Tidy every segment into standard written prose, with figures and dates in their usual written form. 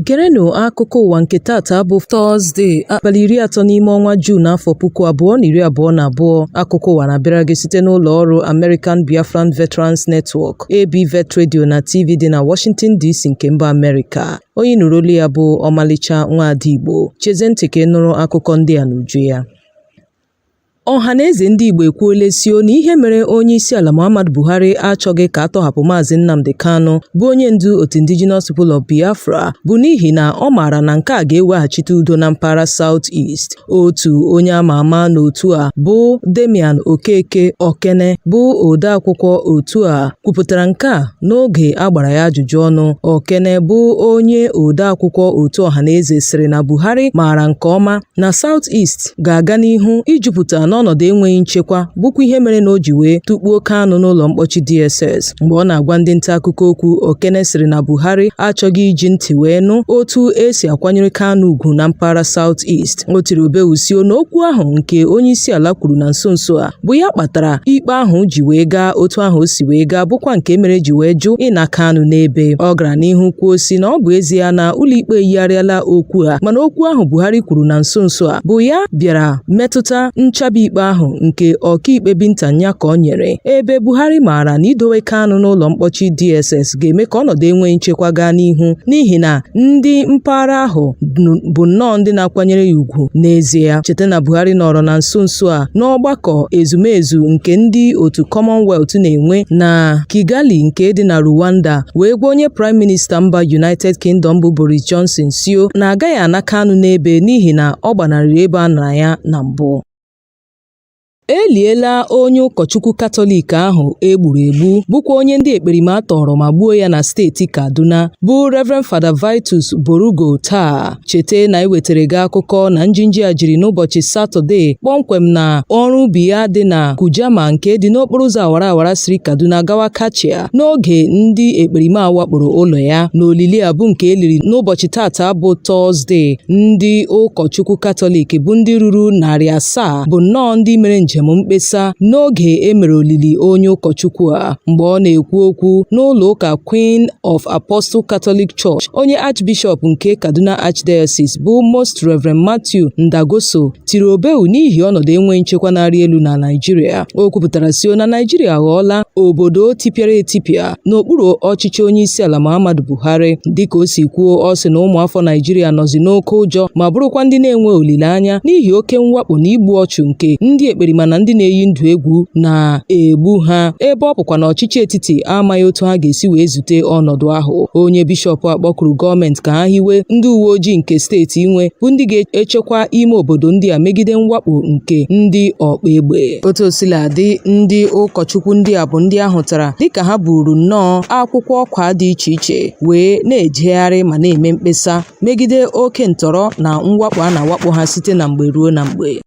Gerenụ akụkọ ụwa nke tata bụ Tọzdee, abalị 30 n'ime ọnwa Juun, afọ 2022. Akụkọ ụwa na-abịara gị site n'ụlọ ọrụ American Biafran Veterans Network, ABVET Radio na TV dị na Washington DC nke mba Amerịka. Onye nụrụ olu ya bụ Ọmalịcha Nwaada Igbo. Chezie ntị ka ị nụrụ akụkọ ndị a n'uju ya. Ọhanaeze ndị Igbo ekwuola sio na ihe mere Onyeisiala Muhammadu Buhari achọghị ka a tọhapụ Maazị Nnamdi Kanu bụ onye ndu otu Indigenous People of Biafra bụ n'ihi na ọ maara na nke a ga-eweghachite udo na mpaghara South East. Otu onye ama ama n'otu a bụ Damian Okeke Okene bụ odeakwụkwọ otu a kwupụtara nke a n'oge a gbara ya ajụjụ ọnụ. Okene bụ onye odeakwụkwọ otu Ọhanaeze sịrị na Buhari maara nke ọma na South East ga-aga n'ihu ijupụta n'ọnọdụ enweghị nchekwa bụkwa ihe mere na o ji wee tụkpuo Kanu n'ụlọ mkpọchi DSS. Mgbe ọ na-agwa ndị nta akụkọ okwu, Okene sịrị na Buhari achọghị iji ntị wee nụ otu e si akwanyere Kanu ugwu na mpaghara South East. O tiri obewu sio na okwu ahụ nke onye isi ala kwuru na nso nso a bụ ya kpatara ikpe ahụ ji wee gaa otu ahụ o si wee gaa bụkwa nke mere ji wee jụ ịna Kanu n'ebe. Ọ gara n'ihu kwuo sị na ọ bụ ezie na ụlọikpe eyigharịala okwu a, mana okwu ahụ Buhari kwuru na nso nso a bụ ya bịara metụta nchabi ikpe ahụ nke ọkaikpe Binta Nyako nyere, ebe Buhari maara na idowe Kanu n'ụlọ mkpọchi DSS ga-eme ka ọnọdụ enweghị nchekwa gaa n'ihu n'ihi na ndị mpaghara ahụ bụ nnọọ ndị na-akwanyere ya ugwu n'ezie. Cheta na Buhari nọrọ na nso nso a n'ọgbakọ ezumezu nke ndị otu Commonwealth na-enwe na Kigali nke dị na Rwanda wee gwa onye Praịm Minista mba United Kingdom bụ Boris Johnson sio na agaghị ana Kanu n'ebe n'ihi na ọ gbanarịrị ebe a nara ya na mbụ. E liela onye ụkọchukwu Katọlik ahụ e gburu egbu bụkwa onye ndị ekperima tọọrọ ma gbuo ya na steeti Kaduna bụ Reverend Father Vitus Borugo taa. Cheta na e wetara gị akụkọ na njinji a jiri n'ụbọchị Satọde kpọmkwem na ọrụ ubi ya dị na Kujama nke dị n'okporo ụzọ awara awara siri Kaduna gawa Kachia n'oge ndị ekperima wakporo ụlọ ya. N'olili a bụ nke e liri n'ụbọchị tata bụ Tọzdee, ndị ụkọchukwu Katọlik bụ ndị ruru 700 bụ nnọọ ndị mere njem mkpesa n'oge e mere olili onye ụkọchukwu a. Mgbe ọ na-ekwu okwu n'ụlọ ụka Queen of Apostle Catholic Church, onye Archbishop nke Kaduna Archdiocese bụ Most Reverend Matthew Ndagoso tiri obeu n'ihi ọnọdụ enweghị nchekwa na-arị elu na Naịjirịa. O kwupụtara sio na Naịjirịa aghọọla obodo tipịara etipịa n'okpuru ọchịchị onye isi ala Muhammadu Buhari. Dịka o si kwuo, ọ sị na ụmụafọ Naịjirịa nọzi n'oke ụjọ ma bụrụkwa ndị na-enwe olileanya n'ihi oke mwakpo na igbu ọchụ nke ndị ekperima na ndị na-eyi ndụ egwu na-egbu ha, ebe ọ bụkwa na ọchịchị etiti amaghị otu ha ga-esi wee zute ọnọdụ ahụ. Onye bishọp a kpọkuru gọọmenti ka ha hiwe ndị uwe ojii nke steeti inwe bụ ndị ga-echekwa ime obodo ndị a megide mwakpo nke ndị ọkpa egbe. Otu o sila dị, ndị ụkọchukwu ndị a bụ ndị a hụtara dịka ha buru nnọọ akwụkwọ ọkwa dị iche iche wee na-ejegharị ma na-eme mkpesa megide oke ntọrọ na mwakpo a na-awakpo ha site na mgbe ruo na mgbe.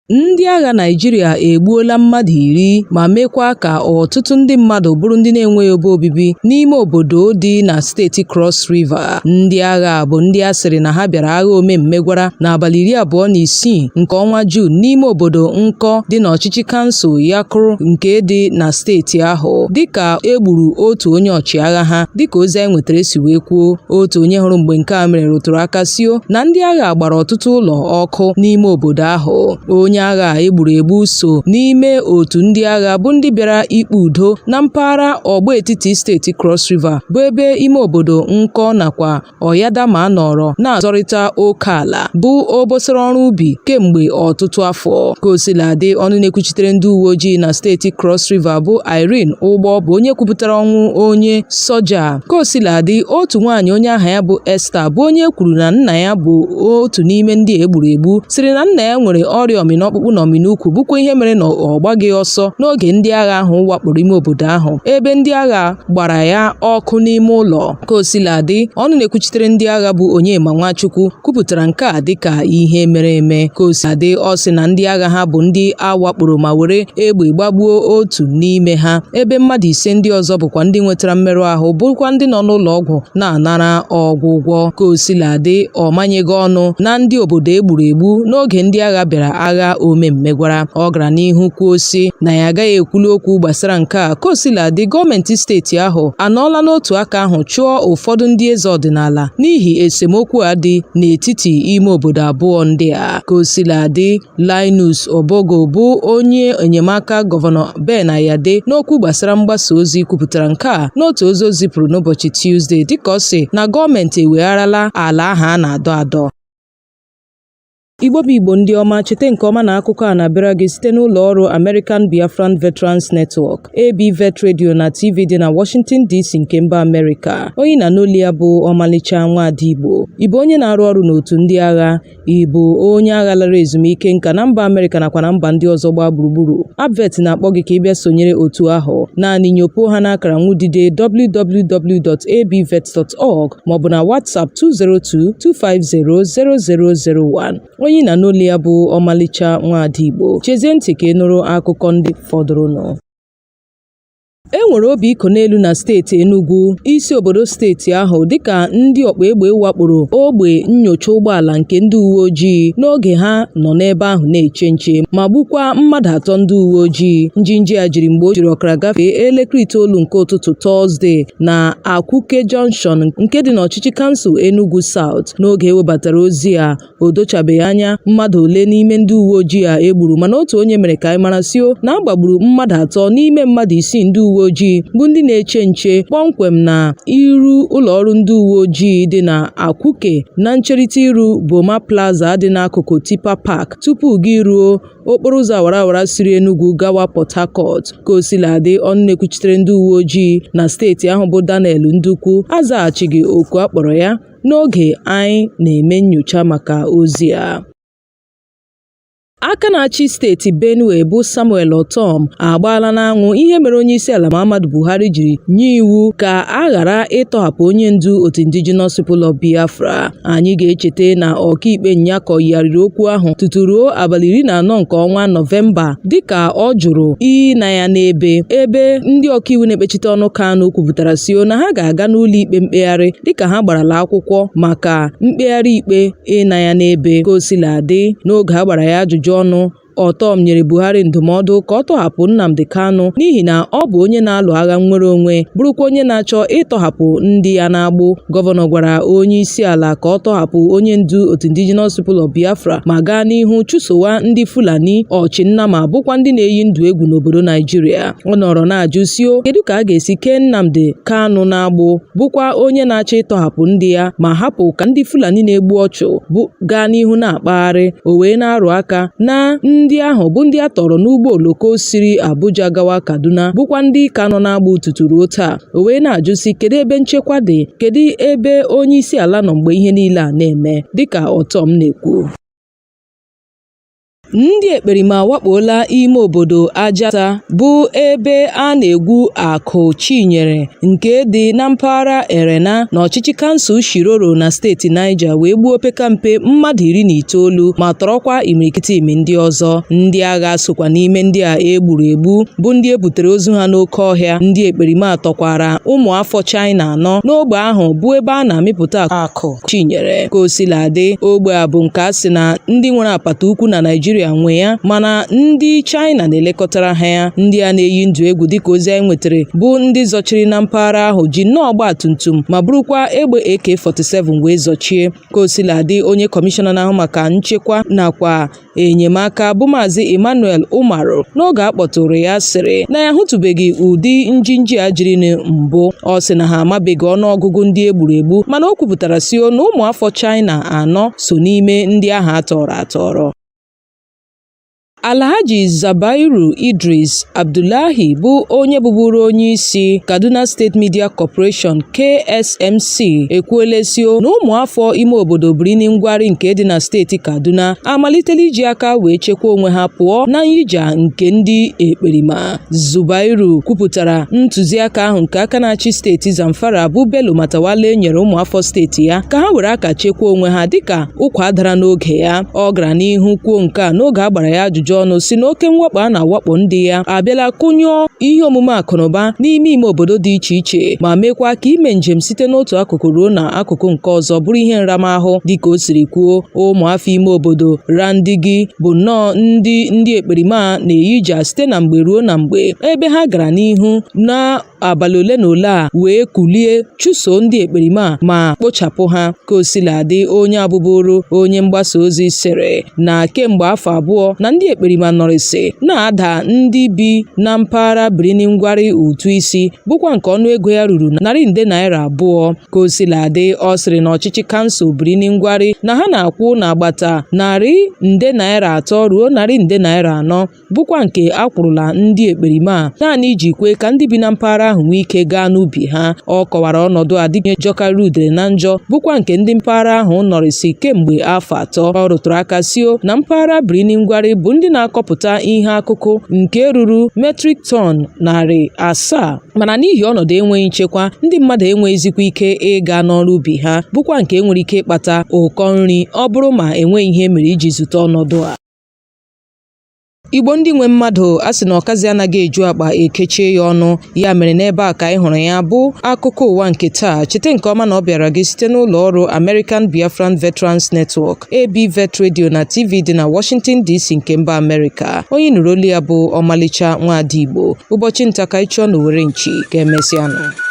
Ndị agha Naịjirịa egbuola mmadụ 10 ma mekwa ka ọtụtụ ndị mmadụ bụrụ ndị na-enweghị ebe obibi n'ime obodo dị na steeti Cross River. Ndị agha bụ ndị a sịrị na ha bịara agha omemmegwara n'abalị 26 nke ọnwa Juun n'ime obodo Nkọ dị n'ọchịchị kansụl Yakurr nke dị na steeti ahụ, dịka e gburu otu onye ọchịagha ha, dịka ozi anyị nwetara si wee kwuo. Otu onye hụrụ mgbe nke a mere rụtụrụ aka sio na ndị agha gbara ọtụtụ ụlọ ọkụ n'ime obodo ahụ. Onye agha e gburu egbu so n'ime otu ndị agha bụ ndị bịara ikpe udo na mpaghara ọgba etiti steeti Cross River bụ ebe ime obodo Nkọ nakwa Ọyadama nọrọ na-azọrịta oke ala bụ obosara ọrụ ubi kemgbe ọtụtụ afọ. Ka o sila dị, ọnụ na-ekwuchitere ndị uwe ojii na steeti Cross River bụ Irene Ụgbọ bụ onye kwupụtara ọnwụ onye soja. Ka o sila dị, otu nwaanyị onye aha ya bụ Esther bụ onye e kwuru na nna ya bụ otu n'ime ndị e gburu egbu sịrị na nna ya nwere ọrịa ọmịnọ ọkpụkpụ na ọmịnọ ukwu bụkwa ihe mere na ọ gbaghị ọsọ n'oge ndị agha ahụ wakporo ime obodo ahụ ebe ndị agha gbara ya ọkụ n'ime ụlọ. Ka o sila dị, ọnụ na-ekwuchitere ndị agha bụ Onyema Nwachukwu kwupụtara nke a dịka ihe mere eme. Ka o sila dị, ọ sị na ndị agha ha bụ ndị a wakporo ma were egbe gbagbuo otu n'ime ha, ebe mmadụ ise ndị ọzọ bụkwa ndị nwetara mmerụ ahụ bụrụkwa ndị nọ n'ụlọ ọgwụ na-anara ọgwụgwọ. Ka o sila dị, ọ manyeghị ọnụ na ndị obodo e gburu egbu n'oge ndị agha bịara agha ome mmegwara. Ọ gara n'ihu kwuo sị na ya agaghị ekwuli okwu gbasara nke a. Ka o sila dị, gọọmenti steeti ahụ anọọla n'otu aka ahụ chụọ ụfọdụ ndị eze ọdịnala n'ihi esemokwu a dị n'etiti ime obodo abụọ ndị a. Ka o sila dị, Linus Obogo bụ onye enyemaka Gọvanọ Ben Ayade n'okwu gbasara mgbasa ozi kwupụtara nke a n'otu ozi o zipụrụ n'ụbọchị Tuzdee dịka ọ sị na gọọmenti ewegharala ala ahụ a na-adọ adọ. Igbo bụ Igbo ndị ọma, cheta nke ọma na akụkọ a na-abịara gị site n'ụlọ ọrụ American Biafran Veterans Network, ABVET Radio na TV dị na Washington DC nke mba Amerịka. Onye ị na-anụ olu ya bụ Ọmalịcha Nwaada Igbo. Ị bụ onye na-arụ ọrụ n'otu ndị agha? Ị bụ onye agha lara ezumike nka na mba Amerịka nakwa na mba ndị ọzọ gbaa gburugburu? ABVET na-akpọ gị ka ị bịa sonyere otu ahụ. Naanị nyopuo ha n'akara nwudide www.abvet.org maọbụ na WhatsApp 202 250 0001. Onye ị na-anụ olu ya bụ Ọmalịcha Nwaada Igbo. Chezie ntị ka ị nụrụ akụkọ ndị fọdụrụnụ. E nwere obi iko n'elu na steeti Enugu, isi obodo steeti ahụ, dịka ndị ọkpa egbe wakporo ogbe nnyocha ụgbọala nke ndị uwe ojii n'oge ha nọ n'ebe ahụ na-eche nche ma gbukwaa mmadụ atọ ndị uwe ojii. Njinji a jiri mgbe o jiri ọkara gafee elekere itoolu nke ụtụtụ Tọzdee na Akwuke Junction nke dị n'ọchịchị kansụl Enugu South. N'oge e webatara ozi a, o dochabeghị anya mmadụ ole n'ime ndị uwe ojii a e gburu, mana otu onye mere ka anyị mara sio na a gbagburu mmadụ atọ n'ime mmadụ isii ndị uwe ojii bụ ndị na-eche nche kpọmkwem na iru ụlọọrụ ndị uwe ojii dị na Akwuke na ncherịta iru Boma Plaza dị n'akụkụ Tipa Park tupu gị ruo okporo ụzọ awara awara siri Enugu gawa Port Harcourt. Ka o sila dị, ọnụ na-ekwuchitere ndị uwe ojii na steeti ahụ bụ Daniel Ndukwu azaghachighị oku a kpọrọ ya n'oge anyị na-eme nnyocha maka ozi a. Aka na-achị steeti Benue bụ Samuel Ortom agbaala n'anwụ ihe mere onyeisiala Muhammadu Buhari jiri nye iwu ka a ghara ịtọhapụ onye ndu otu Indigenous People of Biafra. Anyị ga-echeta na ọkaikpe Nyako yigharịrị okwu ahụ tutu ruo abalị 14 nke ọnwa Nọvemba dịka ọ jụrụ ịna ya n'ebe ebe ndị ọkaiwu na-ekpechite ọnụ Kanu kwupụtara sio na ha ga-aga n'ụlọ ikpe mkpegharị dịka ha gbarala akwụkwọ maka mkpegharị ikpe ịna ya n'ebe. Ka o sila dị, n'oge a gbara ya ajụjụ ọnụ, Ortom nyere Buhari ndụmọdụ ka ọ tọhapụ Nnamdi Kanu n'ihi na ọ bụ onye na-alụ agha nnwere onwe, bụrụkwa onye na-achọ ịtọhapụ ndị ya n'agbụ. Gọvanọ gwara onye isi ala ka ọ tọhapụ onye ndu otu Indigenous People of Biafra ma gaa n'ihu chụsowa ndị Fulani ọchịnnama bụkwa ndị na-eyi ndụ egwu n'obodo Naijiria. Ọ nọrọ na-ajụ sio kedu ka a ga-esi kee Nnamdi Kanu n'agbụ bụkwa onye na-achọ ịtọhapụ ndị ya ma hapụ ka ndị Fulani na-egbu ọchụ bụ gaa n'ihu na-akpagharị. O wee na-arụ aka na ndị ahụ bụ ndị a tọrọ n'ụgbọ oloko siri Abuja gawa Kaduna bụkwa ndị ka nọ n'agbụ tutu ruo taa. O wee na-ajụ sị kedu ebe nchekwa dị, kedu ebe onye isi ala nọ mgbe ihe niile a na-eme, dịka Ortom na-ekwu. Ndị ekperima awakpola ime obodo Ajata bụ ebe a na-egwu akụ Chinyere nke dị na mpaghara Erena n'ọchịchị kansụl Shiroro na steeti Niger wee gbuo opekampe mmadụ 19 ma tọrọkwa imirikiti imi ndị ọzọ. Ndị agha sokwa n'ime ndị a e gburu egbu bụ ndị e butere ozu ha n'oke ọhịa. Ndị ekperima tọkwara ụmụafọ China anọ n'ogbe ahụ bụ ebe a na-amịpụta akụ Chinyere. Ka o sila dị, ogbe a bụ nke a sị na ndị nwere apata ukwu na Naịjirịa nwe ya, mana ndị China na-elekọtara ha ya. Ndị a na-eyi ndụ egwu dịka ozi anyị nwetara bụ ndị zọchiri na mpaghara ahụ ji nnọọ ọgba tum tum ma burukwa egbe AK-47 wee zọchie. Ka o sila dị, onye kọmishọna na-ahụ maka nchekwa nakwa enyemaka bụ Maazị Emmanuel Umaru n'oge a kpọtụrụ ya sịrị na ya ahụtụbeghị ụdị njinji a jirinụ mbụ. Ọ sị na ha amabeghị ọnụọgụgụ ndị e gburu egbu, mana o kwupụtara sio na ụmụafọ China anọ so n'ime ndị ahụ a tọrọ atọrọ. Alhaji Zubairu Idris Abdullahi bụ onye bụburu onye isi Kaduna State Media Corporation KSMC ekwuola sio na ụmụafọ ime obodo Birnin Gwari nke dị na steeti Kaduna amalitela iji aka wee chekwaa onwe ha pụọ na nyija nke ndị ekperima. Zubairu kwupụtara ntụziaka ahụ nke aka na-achị steeti Zamfara bụ Bello Matawalle nyere ụmụafọ steeti ya ka ha were aka chekwaa onwe ha dịka ụkwa dara n'oge ya. Ọ gara n'ihu kwuo nke a n'oge a gbara ya ajụjụ ọnụ sị na oke mwakpo a na-awakpo ndị ya abịala kụnyụọ ihe omume akụnụba n'ime ime obodo dị iche iche ma mekwa ka ime njem site n'otu akụkụ ruo na akụkụ nke ọzọ bụrụ ihe nramahụ. Dịka o siri kwuo, ụmụafọ ime obodo Randigi bụ nnọọ ndị ndị ekperima na-eyija site na mgbe ruo na mgbe, ebe ha gara n'ihu na abalị ole na ole a wee kulie chụso ndị ekperima ma kpochapụ ha. Ka o sila dị, onye a bụbụrụ onye mgbasa ozi sịrị na kemgbe afọ 2 na ndị ekperima nọrịsị na-ada ndị bi na mpaghara Birnin Gwari ụtụ isi, bụkwa nke ọnụego ya ruru narị nde naira 2. Ka o sila dị, ọ sịrị na ọchịchị kansụl Birnin Gwari na ha na-akwụ n'agbata narị nde naira 3 ruo narị nde naira 4, bụkwa nke a kwụrụla ndị ekperima a naanị iji kwe ka ndị bi na mpaghara ahụ nwee ike gaa n'ubi ha. Ọ kọwara ọnọdụ a dịka jọkarịrị udele na njọ, bụkwa nke ndị mpaghara ahụ nọrịsị kemgbe afọ 3. Ọ rụtụrụ aka sio na mpaghara Birnin Gwari bụ ndị na-akọpụta ihe akụkụ nke ruru metrik tọn 700, mana n'ihi ọnọdụ enweghị nchekwa, ndị mmadụ enweghịzikwa ike ịga n'ọrụ ubi ha, bụkwa nke nwere ike ịkpata ụkọ nri ọ bụrụ ma enweghị ihe mere iji zute ọnọdụ a. Igbo ndị nwe mmadụ, a sị na ọkazị anaghị eju akpa ekechie ya ọnụ. Ya mere n'ebe a ka anyị hụrụ ya bụ akụkọ ụwa nke taa. Cheta nke ọma na ọ bịara gị site n'ụlọ ọrụ American Biafran Veterans Network, ABVET Radio na TV dị na Washington DC nke mba Amerịka. Onye nụrụ olu ya bụ Ọmalịcha Nwaada Igbo. Ụbọchị nta ka anyị chụọ n'owere nchi, ka emesịanụ.